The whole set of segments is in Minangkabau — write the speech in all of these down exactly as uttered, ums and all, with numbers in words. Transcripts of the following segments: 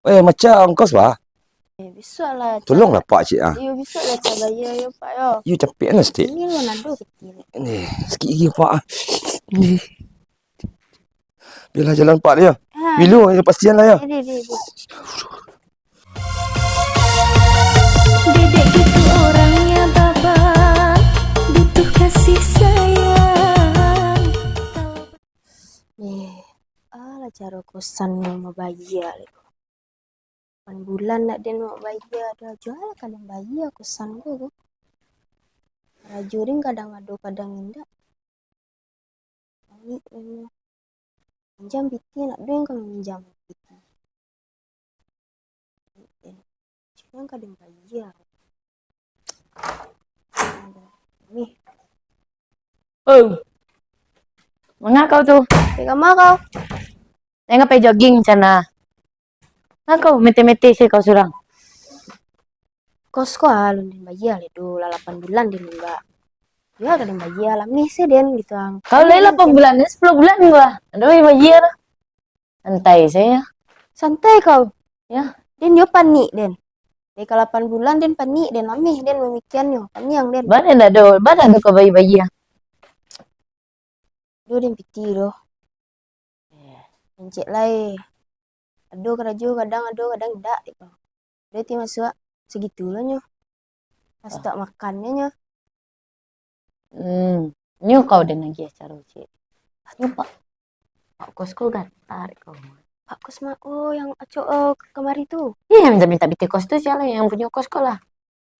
Eh, macam ongkos, bah. Eh, bisuak lah, Cak. Tolonglah, Pak, cik, ah. Iyo, bisuak lah, Cak, bayia, yo, Pak, yo. Yo, capek lah, sitik. Ini lo nado kecil. Ni, sikit lagi, Pak, ah. Ni. Biarlah jalan, Pak, yo. Ha. Bilo, yo, pastian lah, yo. Ini, ini, ini. Dedek gitu orangnya, Baba, butuh kasih sayang. Eh, alah caro kosan yang mabayia, lek. Lapan bulan ndak den awak bayia, ado ajo lah ka den bayia kosan ko, ko. Karajo den kadang ado, kadang indak. Panik den. Minjam piti, ndak ado yang ka minjam piti. Panik den. Cuma ka den bayia. Nih. Oh. Manga kau tu? Pai kama kau? Jangan pai jogging sana. Nah, kau mete-mete se kau surang. Kos ko alun den bayia lai do, lah lapan bulan den nunggak. Yo, ka den bayia, lameh se den gitu ang. Kau lai lapan bulan, ni sapuluah bulan gua. Ado bayia lah. Santai saja. Santai kau. Ya. Den yo panik den. Dari ka lapan bulan den panik den, lameh den mamikiannyo, paniang den. Bana ndak ado, bana ado kau bayia-bayia. Ado den piti doh. Pancet lai. Ado karajo, kadang ado, kadang indak, cek kau. Ado ti masuak, sagitu lo nyo. Pas tak makannyo nyo. Hmm. Nyo kau den agiah caro, cek. Nyo pak, pak kos ko gatar kau. Pak kos ma-, oh, yang acok, eh, kamari tu? Iyo, yang minta-minta pitih kos tu, sia lah yang punyo kos ko lah.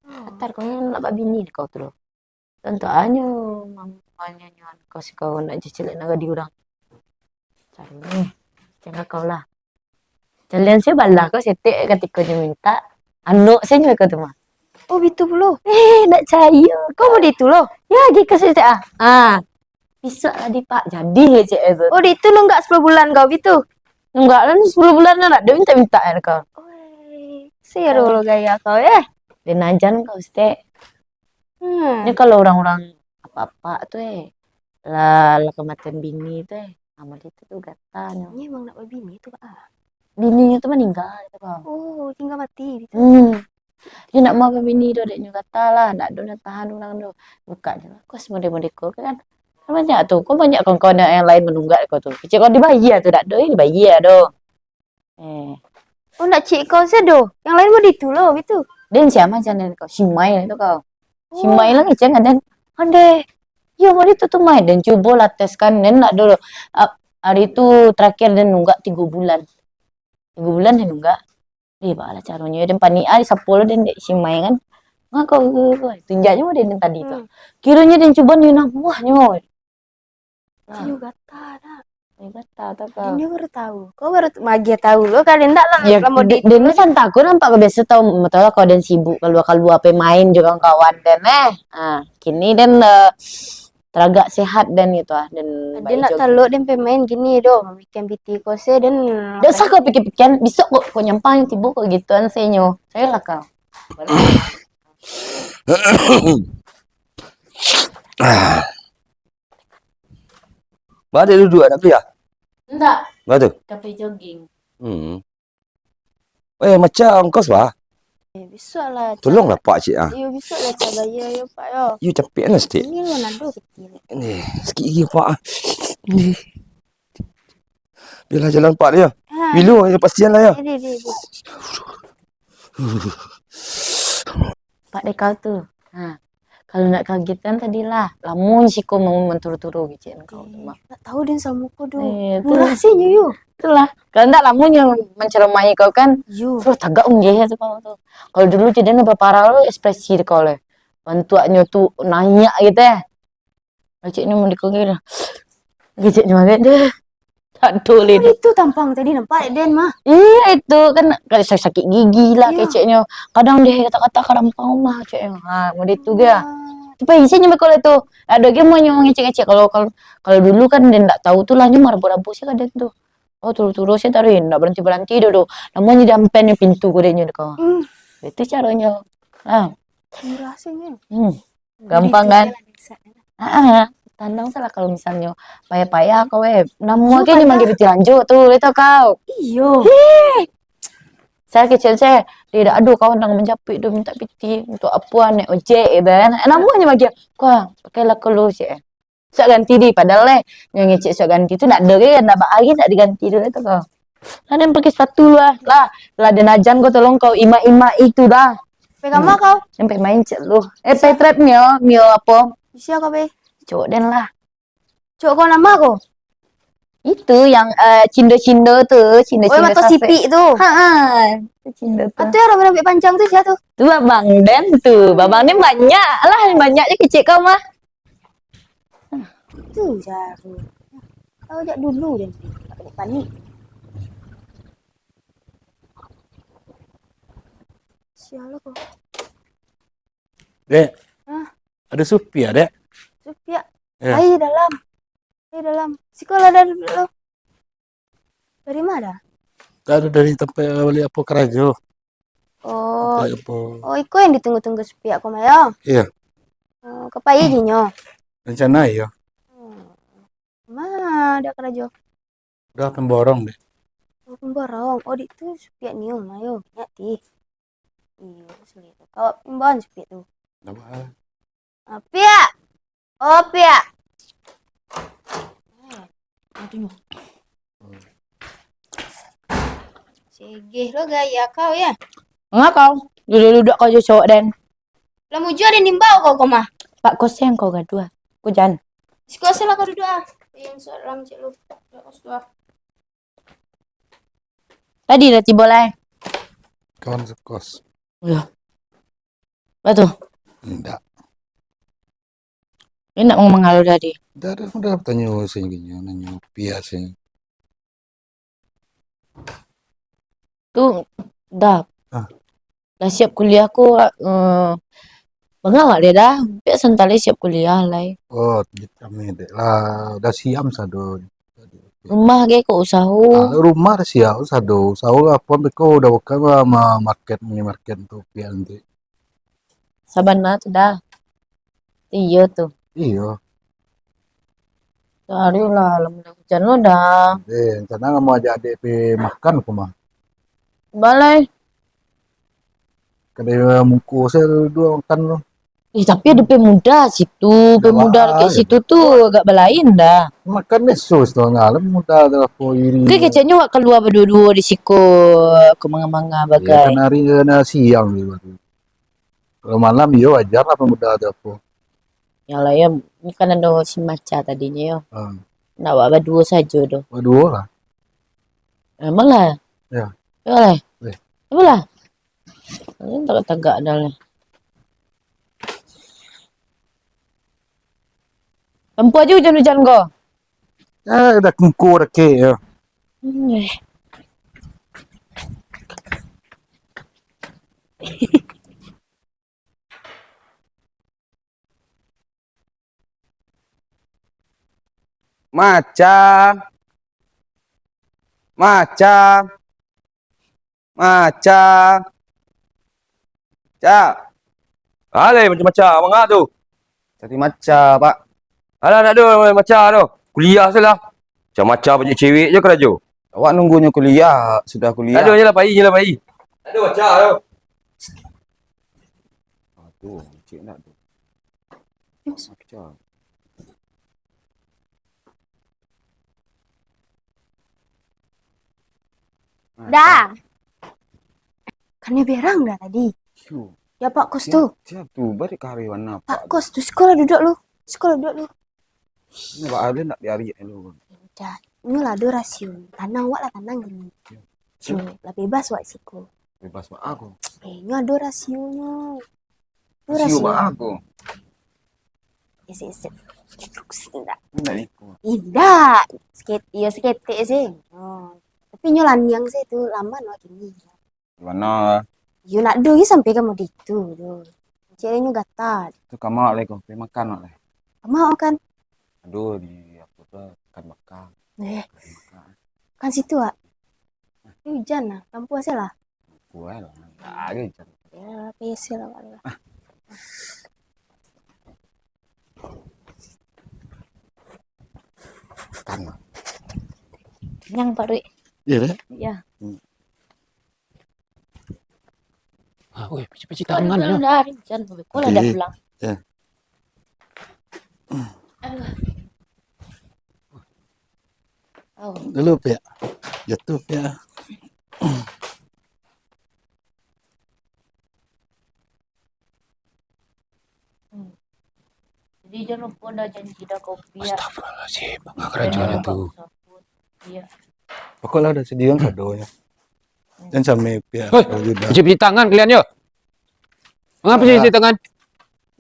Gatar kau, yang nak babini kau tu lo. Tantu anyo mamanyo nyo kos kau nak cicilek nak gadi urang. Cari ni, cegah kau lah. Calian se balah kau setek katiko nyo minta, anok se nyo kau tu mah. Oh, bitu pulo? Eh, nak cayo. Kau mau ditu lo? Ya, gi ka setek ah. Ah. Bisuak lah di pak, jadi cek tu. Oh, ditu nunggak sapuluah bulan kau bitu? Nunggak lah ni sapuluah bulan lah, nak dia minta-minta kan kau. Oi, siro lo gaya kau, eh. Dia najan kau setek. Hmm. Ni kalau orang-orang apak-apak tu, eh, lah, lah kematian bini tu, eh, sama dia tu, tu gatanyo. Ni emang nak babini tu, Pak, ah? Bininyo tu meninggal tu, Kak. Oh, tinggal mati gitu. Hmm. Dia nak mau babini tu, adiknyo gata lah, nak ado nak tahan urang tu. Buka je lah, kos model-model ko kan. Kan banyak tu, kok banyak kawan-kawan yang lain menunggak kau tu. Kecek kau dibayar tu, dak ado, eh, dibayar tu. Eh. Oh, nak cik kau sajo. Yang lain mau ditu lo, gitu. Den siapa macam den kau? Simai tu kau. Simai lah kecek kan den. Ande. Yo, mau ditu tu mai. Den cubo lah tes kan. Den nak dulu. Ah, hari tu terakhir den nunggak tiga bulan. Tiga bulan den nunggak. Eh, baa lah caronyo. Den panik ah, sapo lo den dek Simai kan. Ngah kau, kau, kau. Tunjaknyo den tadi tu. Hmm. Kironyo den cubo ni namuahnyo. Lah. Inyo gata dak? Inyo gata tu kau. Inyo baru tahu. Kau baru t-, magiah tahu lo, kalian ndak lah. Ya, lamo di, di, den ni santai ko nampak ko biaso tau, tau lah kau den sibuk kalua-kalua, pai main jo kawan-kawan den, eh. Ha, kini den, eh, taragak sehat den gitu ah, den. Den ndak talok den pai main kini doh, mamikian piti ko se den. Dak usah kau pikir-pikir, bisuak kau, kau nyampang tibo kau gituan se nyo. Sayolah kau. Ba dek duduak nak kuliah? Ndak. Ba tu? Ka pai jogging. Hmm. Eh, macam ongkos, bah. Eh, bisuak lah, Cak. Tolonglah, Pak, cik, ah. Iyo, bisuak lah, Cak, bayar, yo, Pak, yo. Yo, capek lah, sitik. Ini lo nado kecil. Ni, sikit lagi, Pak, ah. Ni. Biarlah jalan, Pak, yo. Ha. Bilo, yo, pastian lah, yo. Ini, ini, ini. Pak dek kau tu. Ha. Kalau nak kaget kan tadi lah. Lamo siko mau manturu-turu kecek kau tu mah. Ndak tahu den samo ko doh. Eh, tu. Murah sih nyo yo. Itulah. Kalau ndak lamonyo manceramahi kau kan. Yo. Duh, tagak unggeh tu kau tu. Kalau dulu je den baparah lo ekspresi kau leh. Bantuaknyo tu naik gitu eh. Keceknyo mendekong gitu. Keceknyo agak deh. Tak ado leh. Oh, itu tampang tadi nampak den mah. Iya, itu kan kayak sakit gigi lah keceknyo. Kadang deh kata-kata kadampang mah keceknyo. Ha, model tu ga. Tapi isinyo bekolah tu. Ado ge mau nyo ngecek-ngecek. Kalau, kalau, kalau dulu kan den ndak tahu tu lah, nyo marabu-rabu sih kadang tu. Oh, turu-turu sih taruh, ndak baranti-baranti doh, doh. Namonyo diampennyo pintu kudenyo dek kau. Hmm. Itu caronyo. Ha. Murah sih nyo. Hmm. Gampang kan? Heeh. Tanang salah kalau misalnyo payah-payah kau, eh. Namo ke ni manggil piti lanjut tu, itu kau. Iyo. Heh. Saya kecek saya, "Deh, dak ado kawan nan manjapuik tu, minta pitih untuk apo, naik ojek," gitu kan. Eh, namonyo bagi, "Kau pakailah ko lu," cek. "Surat ganti di," padahal lai, nyo ngecek surat ganti tu, nak ado ge, nak ba-, hari nak diganti tu, kata kau. Lah, den pakai sepatu lu lah. Lah, lah, den ajan kau, tolong kau imak-imak itu dah. Pai kama kau? Den pai main cek lu. Eh, pai trap mio, mio apo? Sia kau, Be? Cowok den lah. Cowok kau nama kau? Itu yang, eh, cindo-cindo tu, cindo-cindo. Oh, yang mato sipik tu? Ha, ha. Itu cindo tu. Atu yang rambut-rambut panjang tu sia tu? Tu babang den tu. Babang den banyak lah, banyak je kecek kau mah. Tu sia tu. Kau jak dulu den. Tak panik-panik. Sial lah kau. Dek. Hah? Ado supiak, Dek? Supiak? Ya. Ai dalam. Ai dalam. Siko lah dah duduk lu. Dari ma dah? Dah dari tampek baliak apo karajo. Oh. Tampek apo. Oh, iko yang ditunggu-tunggu supiak ko mah yo? Iyo. Oh, ka pai ji nyo? Rencana iyo. Hmm. Ma dah karajo? Dah pemborong deh. Oh, pemborong. Oh, di tu supiak nyium ayo. Banyak ti. Iyo, sulit. Kau imbauan supiak tu. Ndak apa. Ah, piak. Oh, piak. Eh, ah, tu nyo. Segeh lo gaya kau ya. Nga kau, duduak-duduak kau jo cowok den. Lah mujua den imbau kau, kau mah. Pak koseng kau gaduah. Kau jan. Siko se lah kau duduak ah. Yang salam cek lu. Duduak kau situ ah. Tadi lah tibo lai. Kawan sekos. Yo. Apa tu? Indak. Indak ngomong halo tadi. Dah, dah, dah tanyo sing, nanyo pia sing. Tu dah. Ah. Dah siap kuliah ko, eh, bangawak deh dah. Pek santai siap kuliah lai. Oh, kami dek lah. Dah siam sado. Rumah ge kok usaho. Ah, rumah dah siap sado. Usaho lah, pun beko dah buka lah ma-, market, mini market tu pia nanti. Sabana tu dah. Iyo tu. Iyo. Cari lah, lah mulai hujan lo dah. Eh, rencana nak mau ajak adek pi makan ke mah? Balai. Kadai muko saya dua makan lo. Eh, tapi ada pemuda situ, pemuda dekat situ tu agak balain dah. Makan meso setengah lah pemuda tu apa iri. Ke keceknya awak keluar berdua-dua di siko, ke manga-manga bagai. Ya, kan hari ni siang ni baru. Kalau malam, iyo wajar lah pemuda tu apa. Yang lain, ni kan ada si Maca tadinyo yo. Hmm. Nak awak baduo sajo tu. Baduo lah. Emang lah. Ya. Emang lah. Eh. Emang lah. Ini tagak-tagak dah lah. Tempo aja hujan-hujan ko. Ya, dah kengko dah kek ya. Hmm. Maca. Maca. Maca. Maca. Alai maca-maca, manga tu? Cari maca, Pak. Alah, nak do maca tu. Kuliah se lah. Maca-maca banyak cewek je karajo. Awak nunggunyo kuliah, sudah kuliah. Aduh, nyolah pai, nyolah pai. Aduh, baca tu. Aduh, cik nak tu. Baca. Dah. Kan nyo berang dah tadi. Su. Ya, Pak Kos tu. Siap tu, balik ka hari warna Pak Kos tu, siko lah duduak lu. Siko lah duduak lu. Ini Pak Alin nak diarik dulu. Dah, inyo lah ado rasio. Tanang awak lah, tanang gini. Yo. Yo, lah bebas awak siko. Bebas awak aku. Eh, inyo ado rasionyo. Ado rasio rasio. Awak aku. Isi, isi. Indak. Indak iko. Indak. Seketek, yo seketek se. Oh. Tapi inyo laniang se tu, laman awak kini. Di mano? Yo nak do sampai ka mode itu tu. Cek inyo gata. Tu kama lai ko, pai makan lai. Kama makan? Aduh, di apo tu, ikan bakar. Eh. Ikan bakar. Kan situ, Wak. Tapi hujan lah, lampu asa lah. Lampu lah. Ada hujan. Ya, pai asa lah, Wak. Makan lah. Kenyang paruik. Iya, deh. Iya. Hmm. Ah, oi, paci-paci tangan yo. Dah, dah, jan, kau lah dah pulang. Ya. Aduh. Au. Dulu, Piak. Jatuh, Piak. Hmm. Jadi, jan lupo dah janji dah kau, Piak. Astagfirullahaladzim, bangga karajonyo tu. Iya. Pokoklah udah sadiah kan sadonyo. Jan sampai Piak. Hei, paci-paci tangan kalian yo. Manga paci-paci tangan?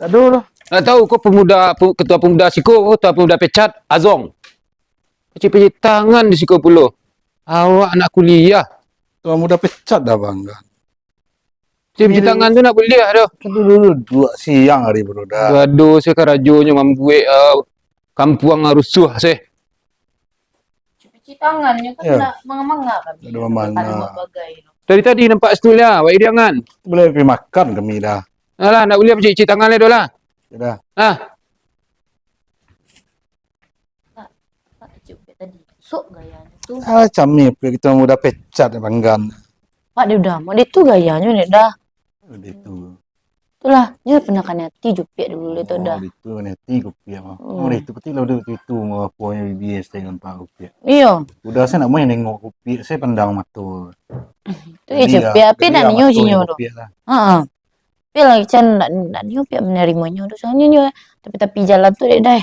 Aduh lah. Ndak tahu ko pemuda, pu-, ketua pemuda siko, ketua pemuda pecat, Azong. Paci-paci tangan di siko pulo. Awak anak kuliah. Ketua pemuda pecat dah, Bang, kan. Paci-paci tangan tu ndak buliah doh. Kan dulu duduak siang hari baru dah. Aduh, sakarajonyo mambuek, ah, kampuang rusuah seh. Cuci tangan nyo kan. Yo. Nak manga-manga kami. Ada manga. Tadi-tadi nampak situ lah, awak iriangan. Boleh pai makan kami dah. Alah, ndak buliah cuci tangan lai doh lah. Sudah. Ah. Tak, tak cukup tadi. Sok gayanyo tu. Ah, camih pun kito udah pecat panggan. Pak, dia udah, mak dia tu gayanyo, Nek, dah. Dia tu. Itulah, nyo pernah kanai ati jo Piak dulu lai tu dah. Oh, itu kanai ati ko Piak mah. Hmm. Oh, itu peti lah udah itu, itu mah aponyo bibia saya nampak ko Piak. Iyo. Udah saya nak main nengok ko Piak, saya pandang mato. Tu jadi, je Piak, tapi dah nio sinyo tu. Heeh. Piak lah, can nak, nak nio Piak manarimonyo tu. Soalnyo nyo tapi-tapi jalan tu dek dah.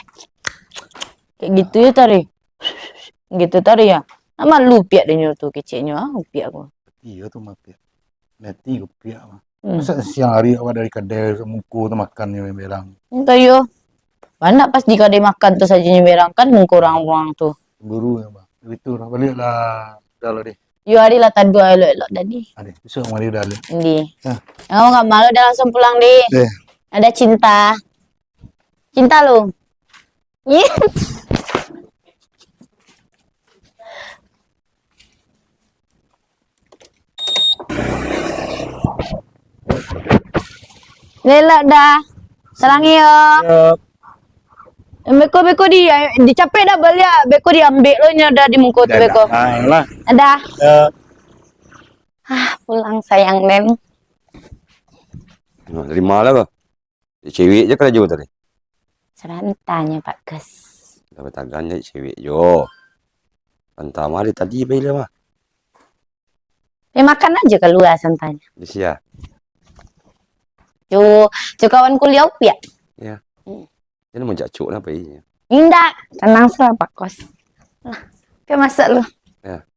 Kayak gitu yo tadi. Gitu tadi yo. Nak malu Piak dek nyo tu keceknyo, ah, Piak ko. Iyo tu mah Piak. Mati ko Piak mah. Hmm. Masa siang hari awak dari kadai muko tu makan nyo berang. Entah yo. Banyak pas di kadai makan tu sajo nyo berang kan muko urang-urang tu. Buru yo, Bang. Itu lah, baliak lah. Dah lah deh. Yo, ari lah taduah elok-elok tadi. Adeh, besok mari dah lah. Ndi. Nah. Jangan nggak malu dah langsung pulang deh. Deh. Ada cinta. Cinta lu. Ih. Lelak dah. Salangi yo. Yo. Beko, beko di, dicapek dah baliak. Beko diambek lo nyo dah di muko tu beko. Dah, dah. Ah, lah. Dah. Yo. Ah, pulang sayang, Nen. Nah, terima lah ko. Cewek je karajo tadi. Sarantanyo, Pak Gus. Dah batagan je cewek jo. Antah mah dari tadi pai lah mah. Pai makan ajo kalua santanyo. Di sia? Jo, jo kawan kuliah Upiak. Ya. Hmm. Jadi mau cacok lah pai. Indak, tanang salah Pak Kos. Lah, pai masak lu. Ya.